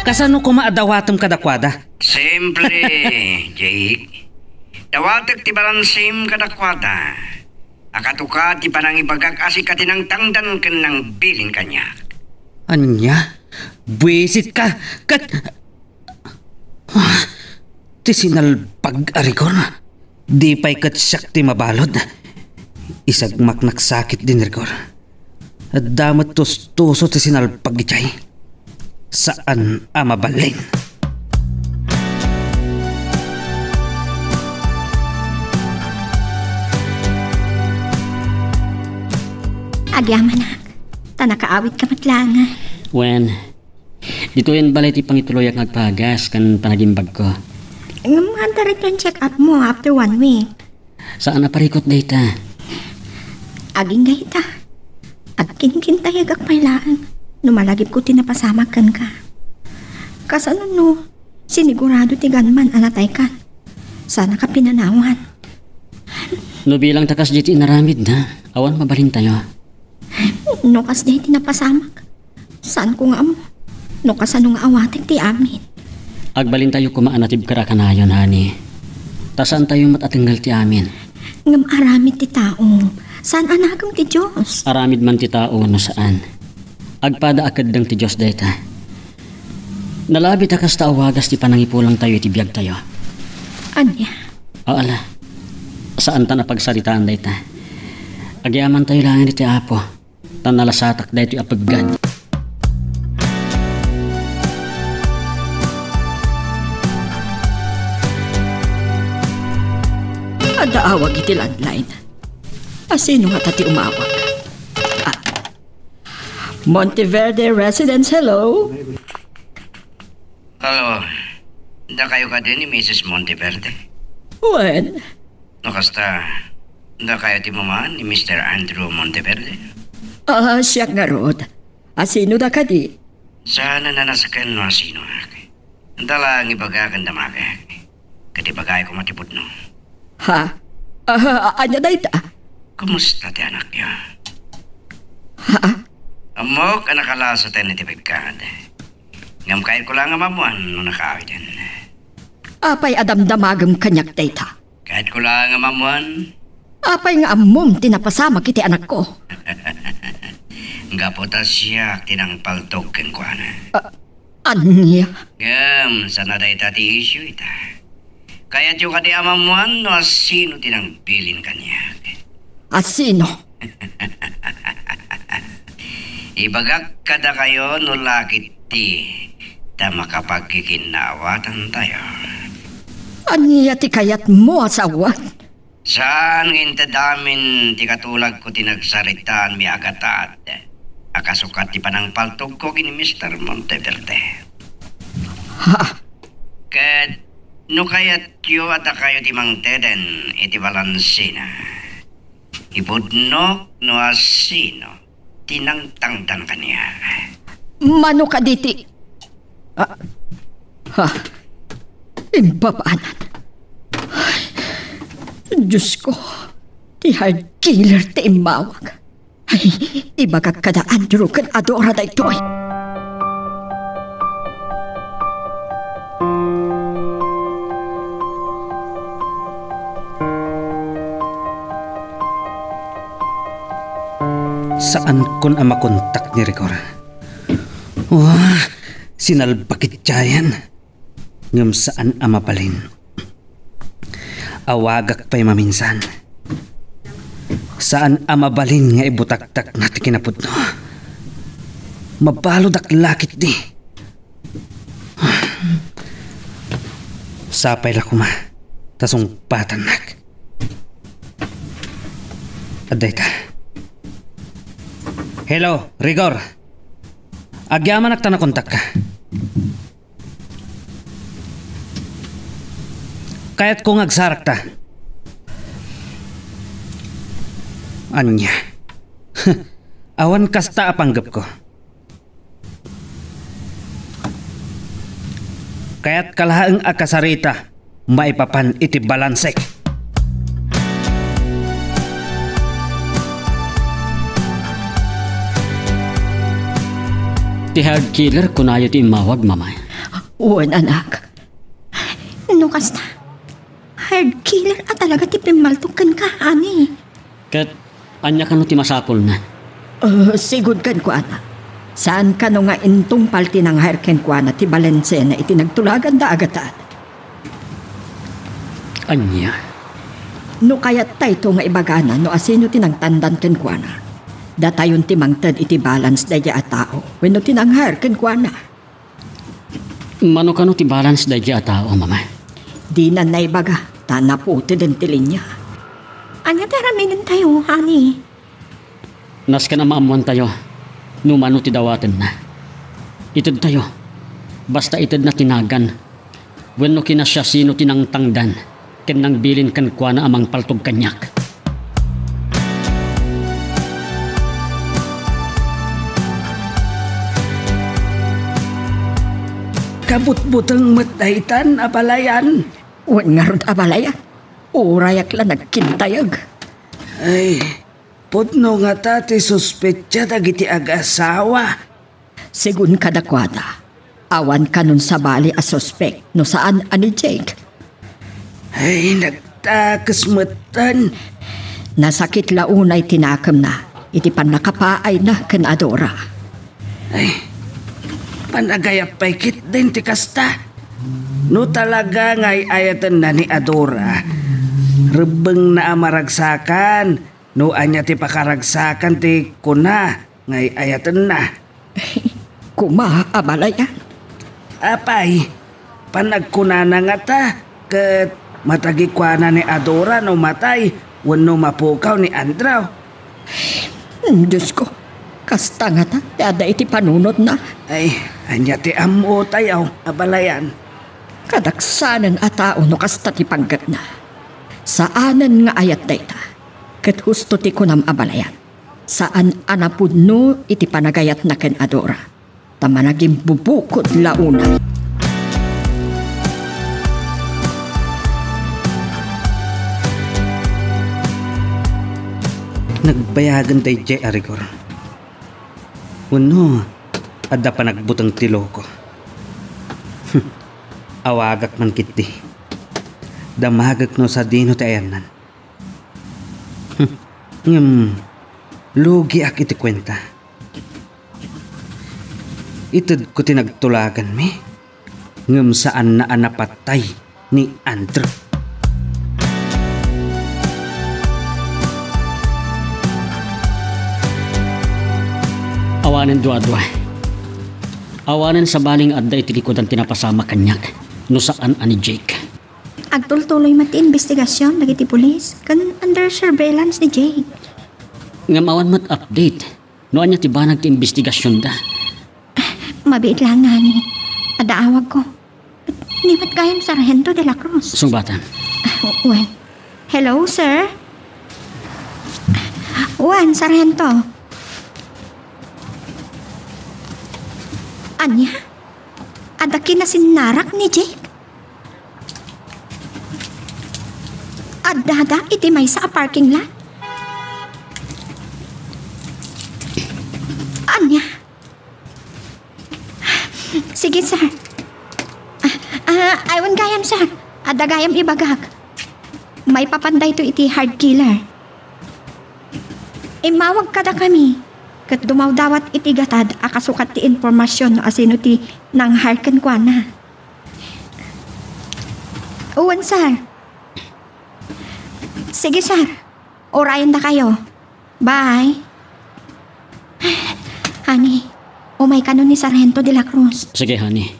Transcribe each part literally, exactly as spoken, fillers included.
Kasano koma a dawatem kadakuada? Simple, Jake. Dawatek ti balansem kadakuada. A kaduka ti panangibagak a sika ti nangtangdan ken nangbilin kaniak. Ania? Buisit ka? Ket, ah, ti sinalbag a rigor. Di pay ket siak ti mabalud. Isagmaknak sakit din rigor. Adda met tustuso ti sinalpag idiay. Saan a mabalin. Agyamanak, ta nakaawit ka met laengen. Wen, ditoyen balay ti pangituloyak nga agpagas ken panagimbagko. Ngem adda return check-up mo after one week. Saan a parikut dayta. Agingga ita. Agkinkintayagak pay laeng no malagipko ti napasamak kenka. Kasano no sinigurado ti gunman a nataykan? Saan a kapinanawan? No bilang ta kasdi ti inaramidna, awan mabalintayo. No kasdi ti napasamak, saanko nga ammo no kasano nga awatek ti amin. Agbalintayo koma a natibker a kanayon, honey. Ta saantayo met a tengngel ti amin. Ngem aramid ti tao, saan a nagem ti Dios. Aramid man ti tao no saan, agpada a keddeng ti Dios dayta. Nalabi ta kasta a wagas ti panangipulangtayo iti biagtayo. Ania? O, ala. Saanta a pagsaritaan dayta. Agyamantayo laeng iti Apo, ta nalasatak daytoy a peggad. Adda awag iti landline. A sino ngata ti umawag? Ah. Monteverde Residence, hello? Hello. Dakayo kadi ni Missus Monteverde? Wen. No kasta, dakayo ti mamaan ni Mister Andrew Monteverde? Ah, siak ngarud. A sino da kadi? Saan a nasken no a sinoak. Anta laeng ibaga ken damagek. Ket ibagay koma ti pudno. Ha? Ah, ania dayta? Kumusta ti anakyo? Ha? Ammok a nakalasaten iti peggad. Ngem kayatko laeng a maammoan no nakaawiden. Apay a damdamagem kaniak dayta? Kayatko laeng a maammoan. Apay nga ammom ti napasamak iti anakko? Gapu ta siak ti nangpaltog kenkuana. Ah, ania? Ngem, saan a dayta ti issue ita. Kayatyo kadi a maammoan no a sino ti nangbilin kaniak? A sino? Ibagak kadakayo no lakit ti ta makapagkikinnawatantayo. Ania ti kayatmo a sawen? Saan nga inted amin ti katulagko ti nagsaritaanmi a gatad a kasukat ti panangpaltogko ken ni Mister Monteverde. Ha? Ket no kayatyo a dakayo ti mangteden iti balansena, ipudnok no a sino ti nangtangdan kaniak. Mano kadi ti, ah, ha? Imbabanan. Ay, Diosko, ti hard killer ti immawag. Ay, ibagak kada Andrew ken Adora daytoy. Saankon a makontak ni Rigor. Wah, sinalbakit jayan. Ngem saan a mabalin. Awagak pay maminsan. Saan a mabalin nga ibutaktakna ti kinapudno. Mabaludak lakit di. Sapay la koma, ta sungpatannak. Adda ita. Hello, Rigor. Agyamanak ta nakontakka. Kayatko nga agsarakta. Ania? Awan kasta a panggepko. Kayatka laeng a kasarita maipapan iti balansek. Ti hard killer, kunayo ti immawag, Mama. Wen, anak. No kasta, hired killer a talaga ti pimmaltog kenka, honey. Ket ania kano ti masapulna? Ah, sigud kenkuana. Saan kano nga intungpal ti nang-hire kenkuana ti Valenciana iti nagtulaganda a gatad? Ania? No kayattayto nga ibagana no asino ti nangtandan kenkuana, datayon ti mangted iti balance daydiay a tao wenno ti nang-hire kenkuana. Mano kano ti balance daydiay a tao, Mama? Dina naibaga, ta naputeden ti linia. Ania ti araminentayo, honey? Nasken a maammoantayo no mano ti dawatenna. Itedtayo, basta itedna ti nagan wenno kinasiasino ti nangtangdan ken nangbilin kenkuana a mangpaltog kaniak. Kabutbuteng met daytan, abalayan. Wen ngarud, abalayan. Urayak la nagkintayeg. Ay, pudno ngata ti suspetsa dagiti agasawa. Segun kadakuada, awan kanon sabali a suspek no saan a ni Jake. Ay, nagtakes metten. Nasakit la unay ti nakemna iti pannakapaayna ken Adora. Ay, panagayat pay ketdin ti kasta. No talaga nga ay-ayatenna ni Adora, rebbengna a maragsakan no ania ti pakaragsakan ti kuna nga ay-ayatenna. Kuma, abalayan. Apay, panagkunana ngata ket matagikuana ni Adora no matay wenno mapukaw ni Andrew. Hmm, Diosko, kasta ngata ti adda iti panunotna. Ay, ania ti ammotayo, abalayan? Kadaksanen a tao no kasta ti panggepna. Saanen nga ayat dayta. Ket husto ti kunam, abalayan. Saan a napudno iti panagayatna ken Adora, ta managimbubukod la unay. Nagbayagen daydiay a rigor. Wenno, adda panagbuteng ti loko. Awagak man ketdi. Damagek no sadino ti ayanna. Hmm. Ngem, lugiak iti kuenta. Itedko ti nagtulaganmi, ngem saanna a napatay ni Andrew. Awanen duadua. Awanen sabali nga adda iti likudan ti napasamak kaniak no saan a ni Jake. Agtultuloy met ti imbestigasion dagiti pulis ken under surveillance ni Jake. Ngem awan met update no ania ti banag ti imbestigasionda. Mabiit laeng, honey. Adda awagko. Ni met gayam Sargento de la Cruz. Sungbatam. Ah, wen. Hello, sir? Wen, Sargento. Ania? Adda kinasinnarak ni Jake? Addada iti maysa a parking lot? Ania? Sige, sir. Ah, ah, awan gayam, sir. Adda gayam ibagak. Maipapan daytoy iti hired killer. Immawag kadakami, ket dumawdawat iti gatad a kasukat ti impormasion no asino ti nang-hire kenkuana. Wen, sir. Sige, sir. Urayendakayo. Bye. Honey, umay kano ni Sargento de la Cruz. Sige, honey.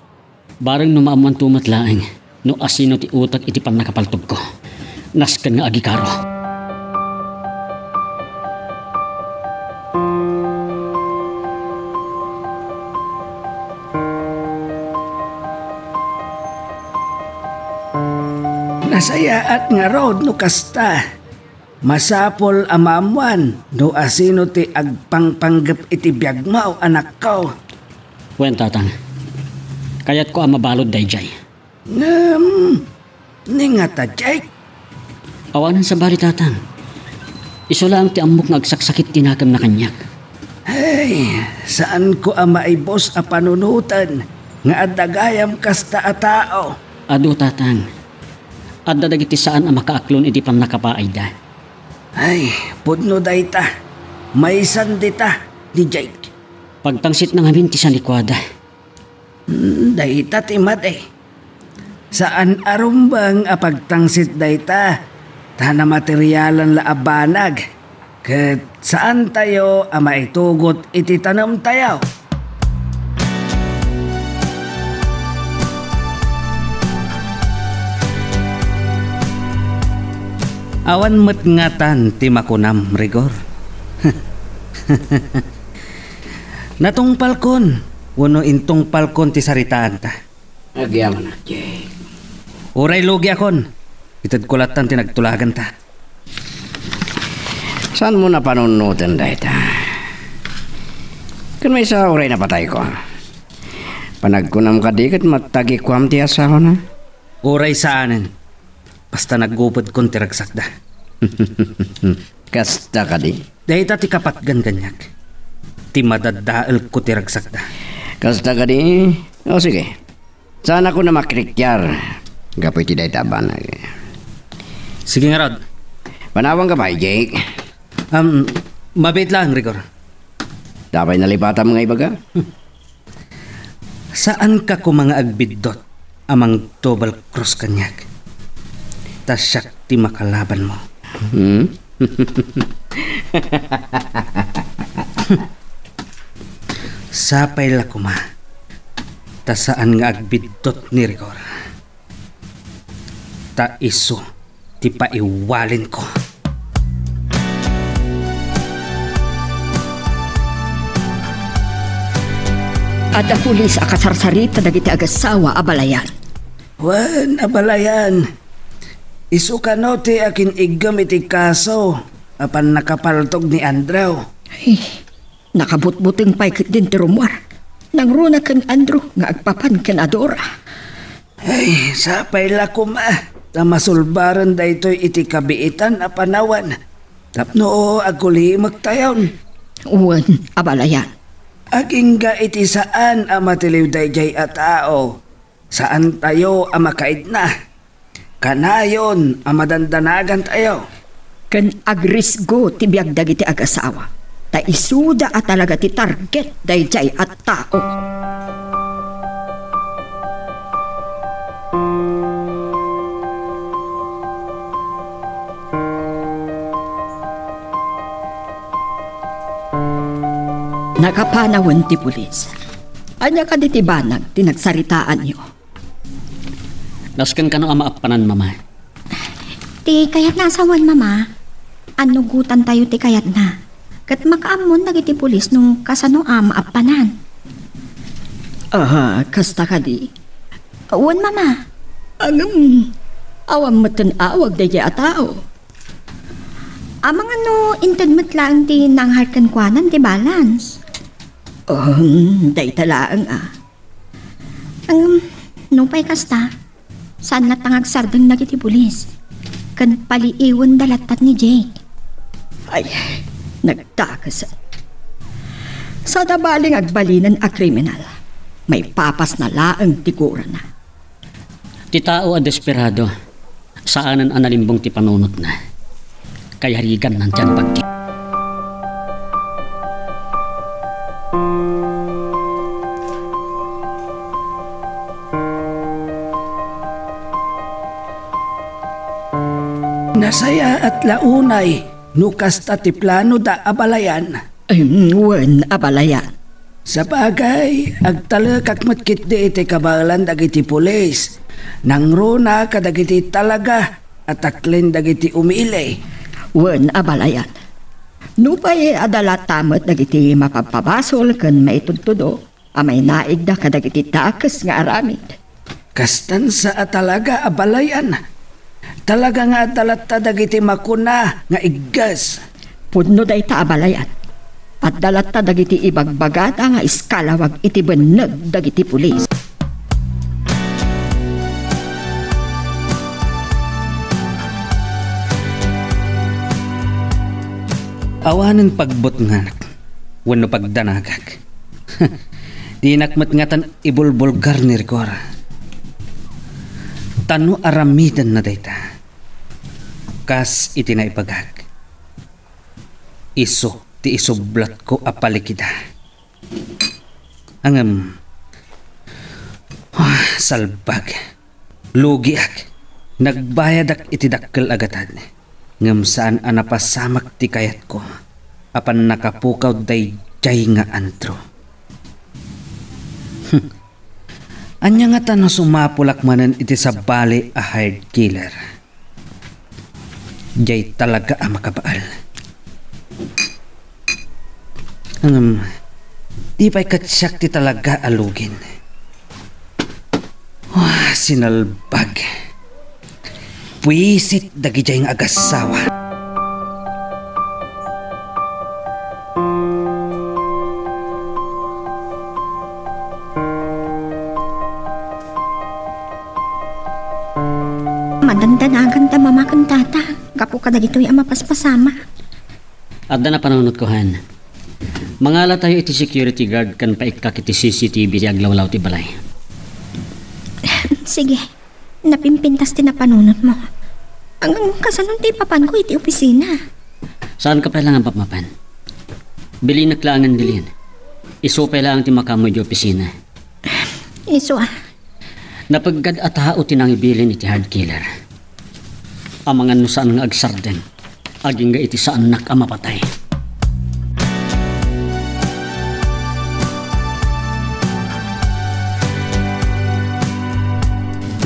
Bareng no maammoanto met laeng no asino ti utek iti pannakapaltogko. Nasken nga agikaro. Nasayaat ngarud no kasta. Masapul a maammoan no asino ti agpangpanggep iti biagmo, anakko. Wen, Tatang. Kayatko a mabalud daydiay. Ngem, ni ngata, Jake? Awanen sabali, Tatang. Isu laeng ti ammok nga agsaksakit ti nakemna kaniak. Ay, saanko a maibus a panunoten. nga adda gayam kasta a tao. Adu, Tatang. Adda dagiti saan a makaaklon iti pannakapaayda. Ay, pudno dayta. Maysan dita ni Jake. Pagtangsitna ngamin ti sanikuada. Hmm, dayta ti madi. Saan a rumbeng a pagtangsit dayta, ta namaterialan la a banag, ket saantayo a maitugot iti tanemtayo. Awan met ngatan ti makunam, Rigor. Natungpalkon wenno intungpalkon ti saritaanta. Agyamanak, Jake. Uray lugiakon, itedko lattan ti nagtulaganta. Saanmo a panunnoten dayta? Ken maysa, uray napatayko, panagkunam kadi ket matagikuam ti asawana? Uray saanen. Basta naggupedkon ti ragsakda. Kasta kadi? Dayta ti kapatgan kaniak. Ti madaddaelko ti ragsakda. Kasta kadi? O, sige. Saanakon a makrikiar gapu iti dayta a banag. Sige ngarud. Panawangka pay, Jake. Um, mabiit laeng, Rigor. Apay nalipatam nga ibaga? Saanka koma nga agbiddut a mang-double cross kaniak? Ta siak ti makalabanmo. Hmm? Sapay la koma ta saan nga agbiddut ni Rigor. Ta isu ti paiwalenko. Adda pulis a kasarsarita dagiti agassawa a balayan. Wen, a balayan. Isu kano ti akin-iggem iti kaso a pannakapaltog ni Andrew. Ay, nakabutbuteng pay ketdin ti rummuar. Nangruna ken Andrew nga agpapan ken Adora. Ay, sapay la koma ta masulbaren daytoy iti kabiitan a panawen tapno agulimektayon. Wen, a balayan. Agingga iti saan a matiliw daydiay a tao, saantayo a makaidna. Kanayon a madandanagantayo. Ken agrisgo ti biag dagiti agasawa, ta isuda a talaga ti target daydiay a tao. Nakapanawen ti pulis. Ania kadi ti banag ti nagsaritaanyo? Nasken kano a maappanan, Mama? Ti kayatna a sawen, Mama. Annugotantayo ti kayatna. Ket makaammon dagiti pulis no kasano a maappanan. Aha, kasta kadi? Wen, Mama. Ngem, awan metten awag daydiay a tao. Amangan no inted met laeng ti nanghar kenkuana ti balance. Um, dayta laeng a. Ngem, nupay kasta, saan latta nga agsardeng dagiti pulis. Ken paliiwenda latta ni Jake. Ay, nagdakes. Saan a bali nga agbalinen a kriminal. Maipapasna laeng ti gurana. Ti tao a desperado, saanen a nalimbong ti panunotna. Kayariganna ti agbaggi. Nasayaat la unay no kasta ti planoda a balayan. Em, wen, a balayan. Sabagay, agtalekak met ketdi iti kabaelan dagiti pulis. Nangruna kadagiti talaga a taklen dagiti umili. Wen, a balayan. Nupay adda latta met dagiti mapabpabasol ken maitudtudo a mainaigda kadagiti dakes nga aramid. Kastan sa a talaga a balayan. Talaga nga adda latta dagiti makuna nga iggas. Pudno dayta a balayan. Adda latta dagiti ibagbagada nga iskalawag iti benneg dagiti pulis. Awanen pagbutnganak wenno pagdanagak. Dinak met ngatan ibulbulgar ni Rigor. Ta no aramidenna dayta, kas iti naibagak, isu ti isublatko a palikida. Ngem, ah, salbag. Lugiak. Nagbayadak iti dakkel a gatad. Ngem saan a napasamak ti kayatko a pannakapukaw daydiay nga Andrew. Hmm. Ania ngata no sumapulak manen iti sabali a hired killer? Diay talaga a makabael. Ngem, di pay ket siak ti talaga a lugin. Wah, sinalbag. Buisit dagidiay nga agassawa. Madandanaganta, Mama ken Tata, gapu kadagitoy a mapaspasamak. Adda napanunotko, Han. Mangalatayo iti security guard ken paikkak iti C C T V ti aglawlaw ti balay. Sige. Napimpintas ti napanunotmo. Ngem kasanon ti ipapanko iti opisina? Saanka pay laeng a mapmapan. Bilinek laengen, Lilian. Isu pay laeng ti makaammo iti opisina. Isu a. Napeggad a tao ti nangibilin iti hired killer. Amangan no saan nga agsardeng, agingga iti saannak a mapatay.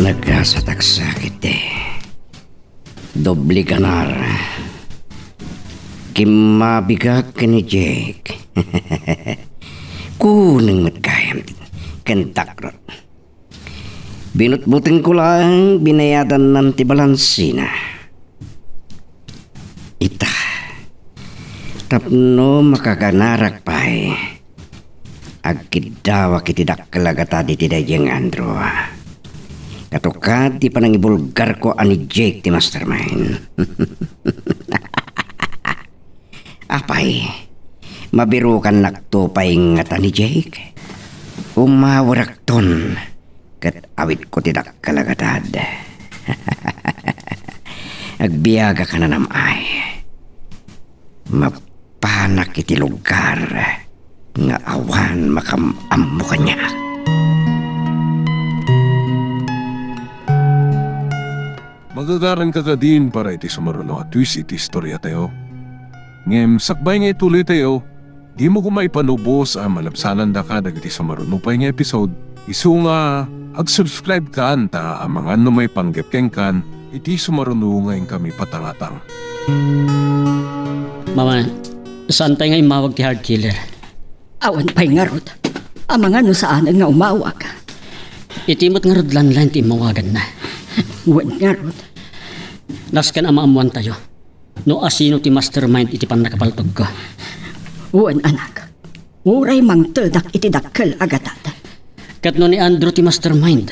Nagasatak sakit, eh. Doble ganar. Kimmabigak ken ni Jake. Kuneng met gayam ken dakrot. Binutbutengko laeng binayadannan ti balansina. Ita, tapno makaganarak pay, agkiddawak iti dakkel a gatad iti daydiay nga Andrew. Katukad ti panangibulgarko a ni Jake ti mastermind. Apay, mabirukannakto pay ngata ni Jake? Umawarakton ket awitko ti dakkel a gatad. Agbiagak a nanam-ay. Mapanak iti lugar nga awan makaam-ammo kaniak. Magagaranka kadin para iti sumaruno a twist iti istoriatayo. Ngem sakbay nga ituloytayo, dimo koma ipanubos a malabsanandaka dagiti sumaruno pay nga episode. Isu nga, ag-subscribe kan ta amangan no maipanggep kenkan iti sumaruno nga inkami patangatang. Mama, saan pay nga immawag ti hired killer? Awan pay ngarud. Amangan no saanen nga umawag. Iti met ngarud landline ti immawaganna. Wen ngarud. Nasken a maammoantayo no asino ti mastermind iti pannakapaltogko. Wen, anak. Uray mangtedak iti dakkel a gatad. Ket no ni Andrew ti mastermind,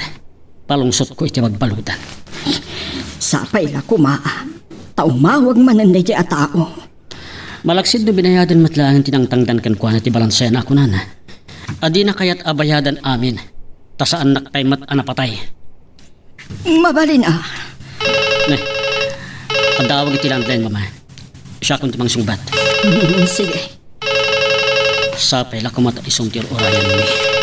palungsotko iti balbaludan. Sapay la koma, ta umawag manen daydiay a tao. Malaksid no binayadan met laeng ti nangtangdan kenkuana ti balansena a kunana, a dina kayat a bayadan amin, ta saannak pay met a napatay. Mabalin a. Ne, adawag iti landline, Mama. Siakon ti mangsungbat. Sige. Sapay la koma ta isun ti ur-urayanmi.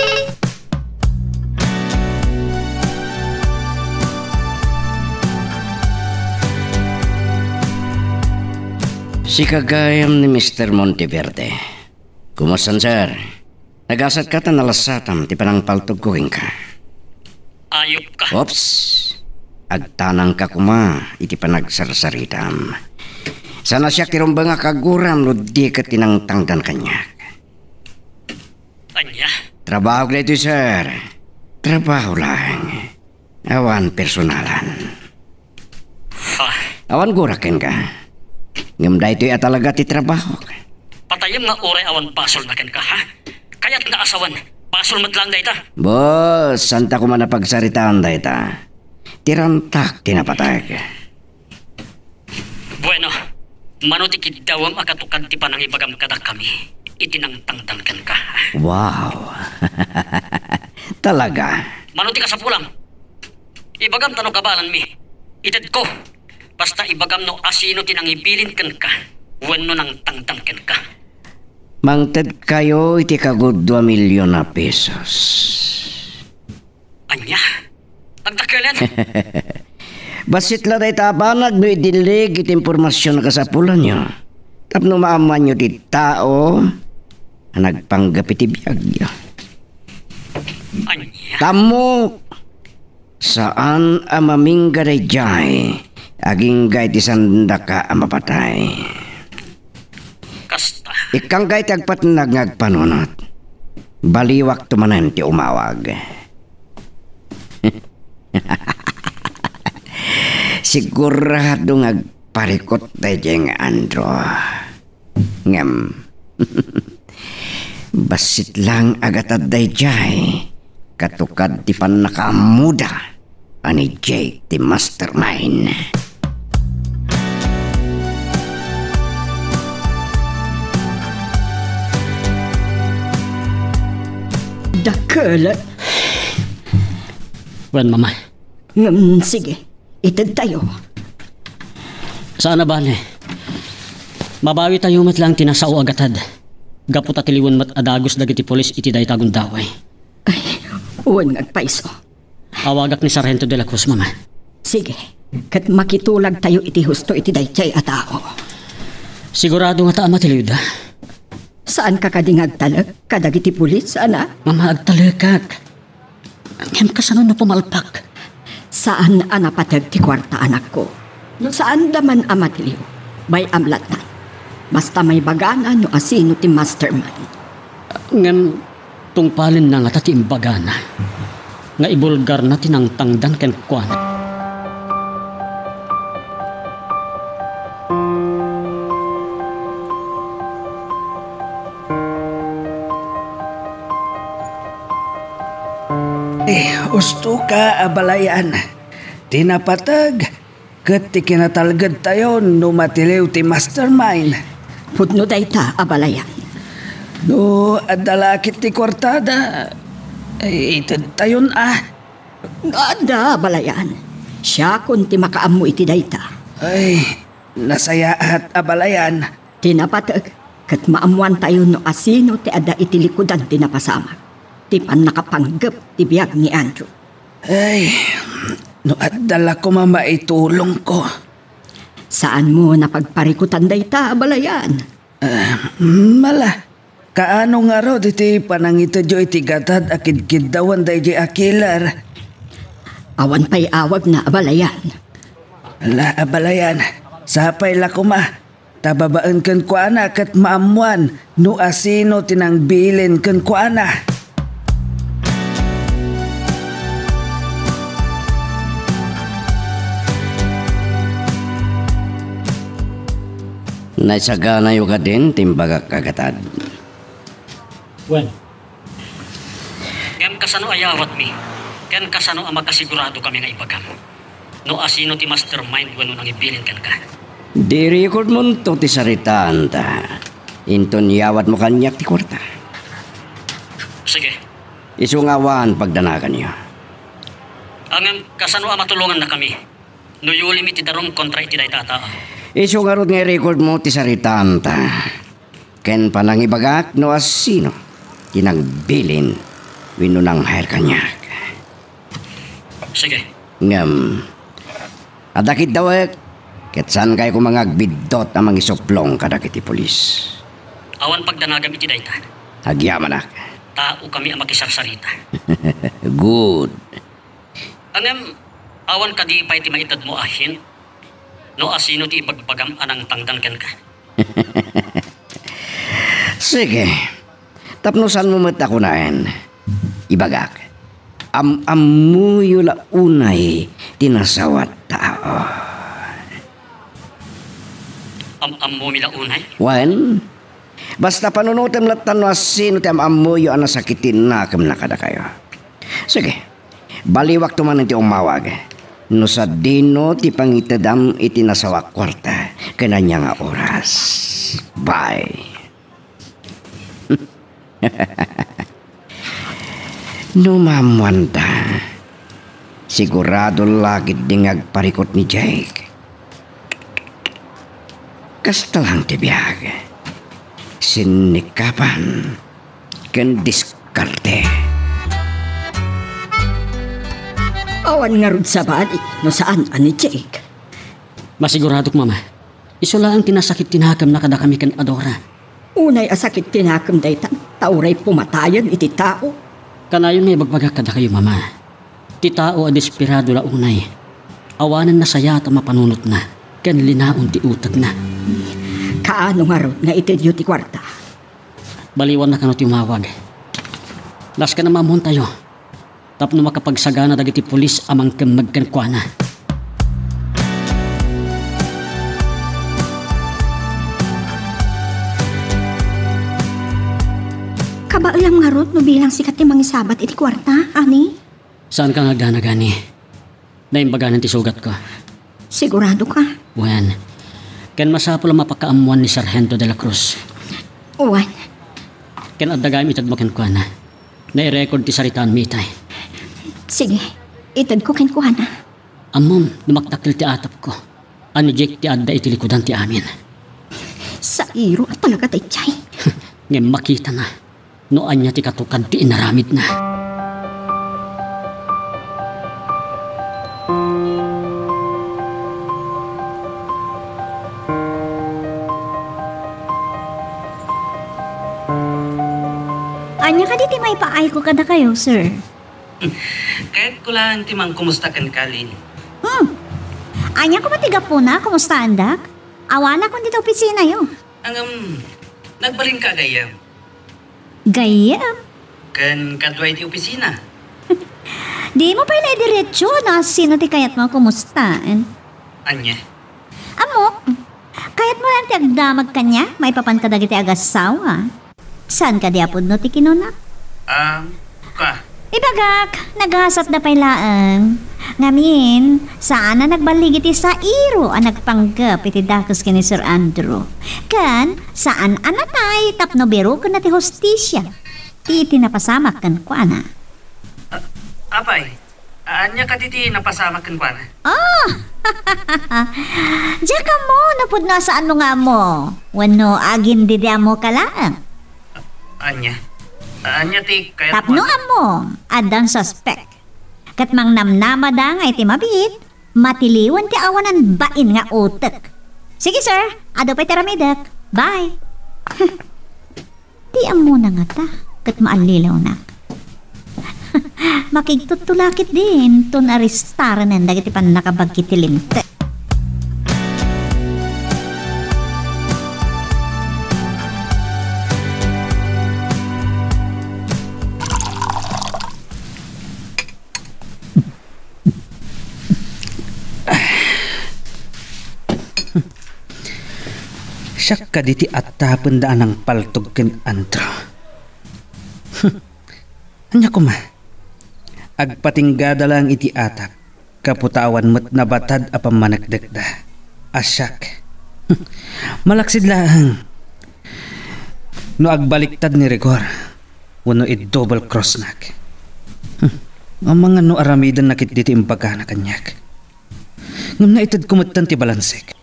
Sika gayam ni Mister Monteverde. Kumusta, sir? Nagasatka ta nalasatam ti panangpaltogko kenka. Ayupka. Oops! Agtanangka koma iti panagsarsaritam. Saan a siak ti rumbeng a kaguram no di ket ti nangtangdan kaniak. Ania? Trabahok daytoy, sir. Trabaho laeng. Awan personalan. Ha? Awan gurak kenka. Ngem daytoy a talaga ti trabahok. Patayem nga uray awan basolna kenka, ha? Kayatna a sawen, basol met laeng dayta. Boss, saanta koma a pagsaritaan dayta. Ti rantak ti napateg. Bueno, mano ti kiddawem a katukad ti panangibagam kadakami? iti nangtangdan kenka. Wow. Talaga? Mano ti kasapulam? Ibagam ta no kabaelanmi, itedko. Basta ibagam no asino ti nangibilin kenka wenno nangtangdan kenka. Mangtedkayo iti kagudua milyon a pesos. Ania? Agdakelen? Bassit la dayta a banag no idillig iti impormasion a kasapulanyo. Tapno maammoanyo ti tao a nagpanggep iti biagyo. Ania? Tammo, saan a mamingga daydiay agingga iti saandaka a mapatay. Kasta. Ikkangka iti agpatnag nga agpanunot. Baliwakto manen ti umawag. Sigurado nga agparikut daydiay nga Andrew. Ngem, bassit laeng a gatad daydiay, katukad ti pannakaammoda a ni Jake ti mastermind. Dakkel. Wen, Mama. Ngem, sige, itedtayo. Saan a bale. Mabawitayo met laeng ti nasao a gatad. Gapu ta tiliwen met a dagus dagiti pulis iti dayta a gundaway. Ay, wen nga agpayso. Awagak ni Sargento de la Cruz, Mama. Sige, ket makitulagtayo iti husto iti daydiay a tao. Sigurado ngata a matiliwda? Saanka kadi nga agtalek kadagiti pulis, ana? Mama, agtalekak. Ngem kasano no pumalpak? Saan a napateg ti kuarta, anakko. No saanda man a matiliw, bay-am lattan. Basta maibagana no asino ti mastermind. Ngem tungpalenna ngata ti imbagana nga ibulgarna ti nangtangdan kenkuana. Eh, hustoka, abalayan. Ti napateg ket ti kinatalgedtayo no matiliw ti mastermind. Pudno dayta, abalayan. No adda la ket ti kuartada, eh, itedtayon a. No adda, abalayan. Siakon ti makaammo iti dayta. Ay, nasayaat, abalayan. Ti napateg, ket maammoantayo no asino ti adda iti likudan ti napasamak, ti pannakapanggep ti biag ni Andrew. Ay, no adda la koma maitulongko. Saanmo napagparikutan dayta, abalayan? Ah, mala. Kaano ngarud iti panangitedyo iti gatad a kidkiddawan daydiay a killer? Awan pay awagna, abalayan. Ala, abalayan. Sapay la koma. Ta babaen kenkuana ket maammoan no asino ti nangbilin kenkuana. Naisaganayo kadin ti imbagak a gatad? Wen. Ngem kasano a yawatmi? Ken kasano a makasigurado kami nga ibagam no asino ti mastermind wenno nangibilin kenka? Di recordmonto ti saritaanta. Inton yawatmo kaniak ti kuarta. Sige. Isu nga awan pagdanaganyo. Ngem kasano a matulongannakami no yulimi ti darum kontra iti dayta a tao? Isu ngarud nga i-recordmo ti saritaanta. Ken panangibagak no asino ti nangbilin wenno nang-hire kaniak. Sige. Ngem, adda kiddawek, ket saankayo koma nga agbiddut a mangisuplong kadagiti pulis. Awan pagdanagam iti dayta. Agyamanak. Tao kami a makisarsarita. Good. Ngem, awan kadi pay ti maitedmo a hint no asino ti ibagbagam a nangtangdan kenka? Sige. Tapno saanmo met a kunaen, ibagak, am-ammoyo la unay ti nasawat tao. Am-ammomi la unay? Wen, basta panunotem lattan no asino ti am-ammoyo a nasakit ti nakemna kadakayo. Sige, baliwakto manen ti umawag no sadino ti pangitedam iti nasawak kuarta ken ania nga oras. Bye. No maammoanda, sigurado la ketdi nga agparikut ni Jake. Kasta laeng ti biag. Sinnikapan ken diskarte. Awan ngarud sabali no saan a ni Jake. Masiguradok, Mama. Isu laeng ti nasakit ti nakemna kadakami ken Adora. Unay a sakit ti nakem dayta, ta uray pumatayen iti tao. Kanayon nga ibagbagak kadakayo, Mama. Ti tao a desperado la unay, awanen nasayaat a mapanunotna, ken linaon ti utekna. Kaano ngarud nga itedyo ti kuarta? Baliwanna kano ti umawag. Nasken a maammoantayo tapno makapagsagana dagiti pulis a mangkemmeg kenkuana. Kabaelam ngarud no bilang sika ti mangisabat iti kuarta, ani? Saanka nga agdanag, ani? Naimbaganan ti sugatko. Sigurado ka? Wen, ken masapul a mapakaammoan ni Sargento de la Cruz. Wen. Ken adda gayam itedmo kenkuana. Nairecord ti saritaanmi itay. Sige, itedko kenkuana. Ammom no makdakkel ti atapko a ni Jake ti adda iti likudan ti amin. Sairo a talaga daydiay. Ngem makitana no ania ti katukad ti inaramidna. Ania kadi ti maipaayko kadakayo, sir? Kayatko laeng ti mangkumusta kenka, Lin. Hmm. Ania koma ti gapuna, kumustaandak? Awanakon dita opisinayo. Ngem, nagbalinka gayyem? Gayyem? Ken kadua iti opisina. Dimo pay la idiretso no sino ti kayatmo a kumustaan. Ania? Ammok, kayatmo laeng ti agdamag kaniak maipapan kadagiti agassawa. Saan kadi a pudno ti kinuna? Ah, ka. Ibagak, nagasatda pay laeng. Ngamin, saan a nagballigi ti sairo a nagpanggep iti dakes ken ni Sir Andrew. Ken, saan a natay tapno birokenna ti hustisia. Ti iti napasamak kenkuana. Ah, apay, ania kadi ti napasamak kenkuana? Ah! Diak ammo no pudno a saanmo nga ammo wenno agindidi ammoka laeng. Ania? Ania ti kayatmo? Tapno ammo, addan suspek. Ket mangnamnamada nga iti mabiit, matiliwen ti awanan bain nga utek. Sige, sir, adu pay ti aramidek. Bye. Ti ammona ngata ket maallilawnak. Makigtutto la ketdin ton arestaranen dagiti pannakabagki ti Linteg. Siak kadi ti attapenda a nangpaltog ken Andrew. Ania koma? Agpatinggada laeng iti atap, gapu ta awan met nabatad a pammanekdekda. A siak. Malaksid laeng no agbaliktad ni Rigor wenno i-double crossnak. Amangan no aramidenna ketdi ti imbagana kaniak. Ngem naitedko metten ti balansek.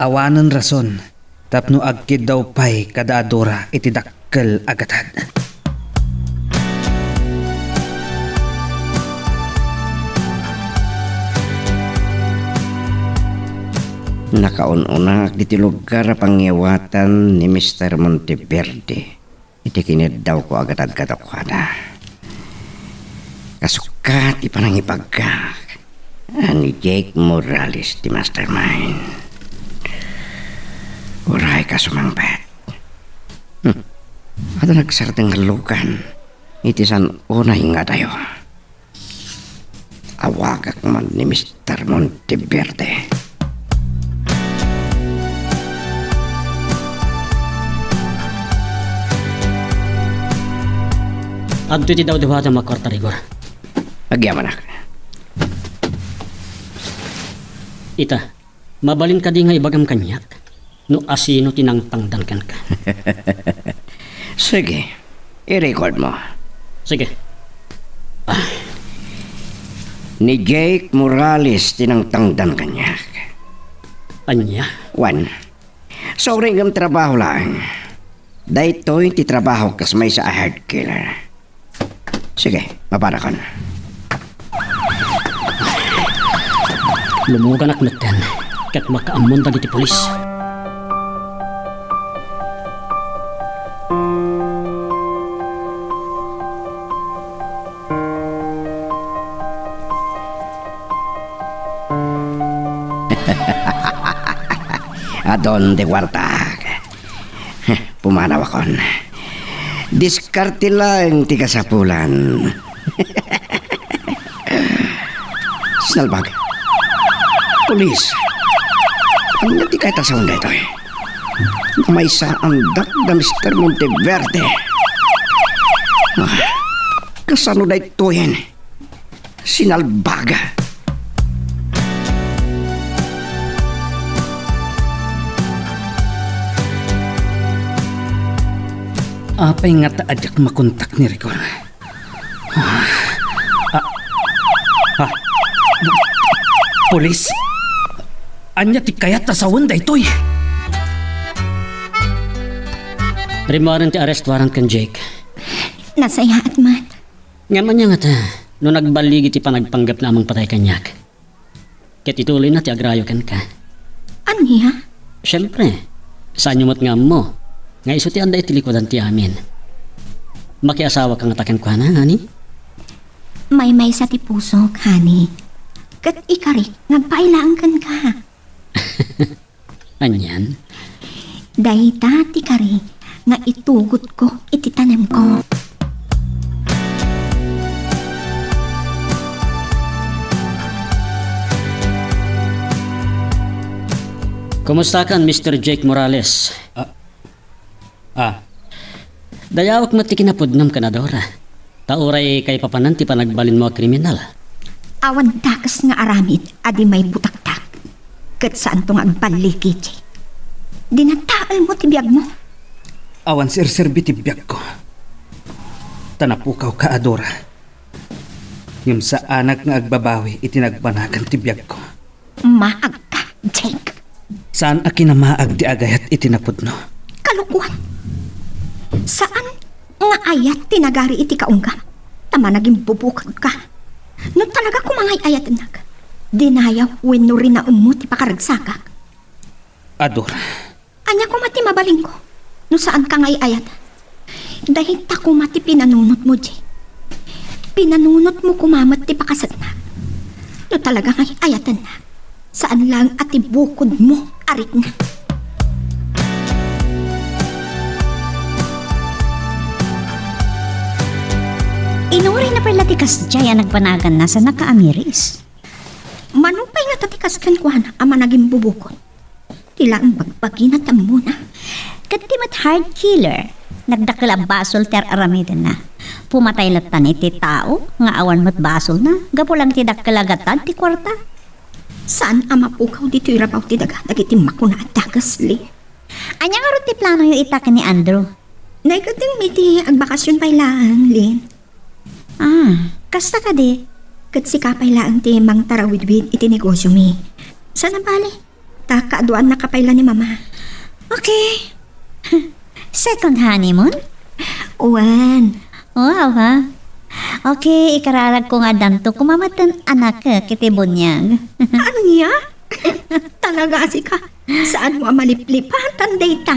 Awanen rason tapno agkiddaw pay kada Adora iti dakkel a gatad. Nakaun-unak ditoy lugar a pangiawatan ni Mister Monteverde iti kiniddawko a gatad kadakuada. Kasuka ti panangibaggak a ni Jake Morales ti mastermind. Uray kasu mangpet. Hmm. Adda nagsardeng nga lugan iti saan unay nga adayo. Awagak man ni Mister Monteverde. Adtoy ti dawdawatem a kuarta, Rigor. Agyamanak. Ita, mabalin kadi nga ibagam kaniak no asino ti nangtangdan kenka? Sige. I-record mo. Sige. Ni Jake Morales ti nangtangdan kaniak. Ania? Wen, sorry ngem trabaho laeng. Daytoy ti trabaho kas maysa a hired killer. Sige, maparakon. Lumuganak metten ket makaammon dagiti pulis. Adun ti kuartak. Pumanawakon. Diskarte laeng ti kasapulan. Sinalbag. Pulis. Ania ti kayat a sawen daytoy? Namaysaandak da Mister Monteverde. Ah, kasano daytoyen? Sinalbag. Apay ngata a diak makontak ni Rigor? Ah, ah, pulis? Ania ti kayat a sawen daytoy? Rimmuaren ti arrest warrant ken Jake. Nasayaat met. Ngem ania ngata no nagballigi ti panagpanggepna a mangpatay kaniak? Ket ituloyna ti agrayo kenka. Ania? Siempre, saanyo met nga ammo nga isu ti adda iti likudan ti amin. Makiasawaka ngata kenkuana, honey? Maymaysa ti pusok, honey. Ket ikarik nga agpaay laeng kenka. Anian? Dayta ti kari nga itugotko iti tanemko. Kumustakan, Mister Jake Morales? Ah, ah. Dayawek met ti kinapudnom ken Adora. Ta uray kaipapanan ti panagbalinmo a kriminal. Awan dakes nga aramid a di maibutaktak. Ket saanto nga agballigi, Jake. Dinataelmo ti biagmo. Awan serserbi ti biagko. Ta napukawka, Adora. Ngem saanak nga agbabawi iti nagbanagan ti biagko. Maagka, Jake. Saan a kinamaag ti agayat iti napudno. Kalokoan. Saan nga ayat ti nagari iti kaunggam? Ta managimbubukodka. No talaga koma nga ay-ayatennak, dinayaw wenno rinaemmo ti pakaragsakak. Adora. Ania koma ti mabalinko no saanka nga ay-ayat? Dayta koma ti pinanunotmo, Jake. Pinanunotmo koma met ti pakasaknak. No talaga nga ay-ayatennak, saan laeng a ti bukodmo a rikna. Inuray na pay la ti kasdiay a nagbanaganna sa nakaamiris. Mano pay ngata ti kas kenkuana a managimbubukod? Ti laeng bagbagina ti ammona. Ket ti met hard killer, nagdakkel a basol ti ar-aramidenna. Pumatay latta iti tao nga awan met basolna gapu laeng iti dakkel a gatad ti kuarta. Saan a mapukaw ditoy rabaw ti daga dagiti makuna a dakes, Lin. Ania ngarud ti planoyo ita ken ni Andrew? Naigaddengmi ti agbakasion pay laeng, Lin. Ah, kasta kadi? Ket sika pay laeng ti mangtarawidwid iti negosiomi. Saan a bale, ta kaaduannaka pay la ni Mama. Okay. Second honeymoon? Wen. Wow, ha? Okay, ikararagko nga addanto koma metten anak iti buniag. Ania? Talaga a sika? Saanmo a maliplipatan dayta?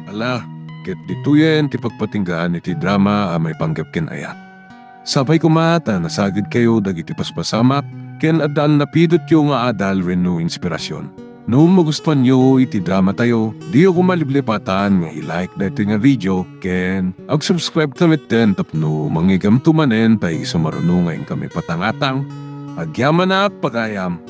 Ala, ket ditoyen ti pagpatinggaan iti drama a maipanggep ken ayat. Sapay koma ta nasagidkayo dagiti paspasamak ken adda a napidotyo nga adal wenno inspirasyon. No magustuanyo iti dramatayo, diyo koma liplipatan nga i-like daytoy nga video ken ag-subscribe ta metten tapno mangngeggamto manen ta isu maruno nga inkami patangatang. Agyamanak, pagayam!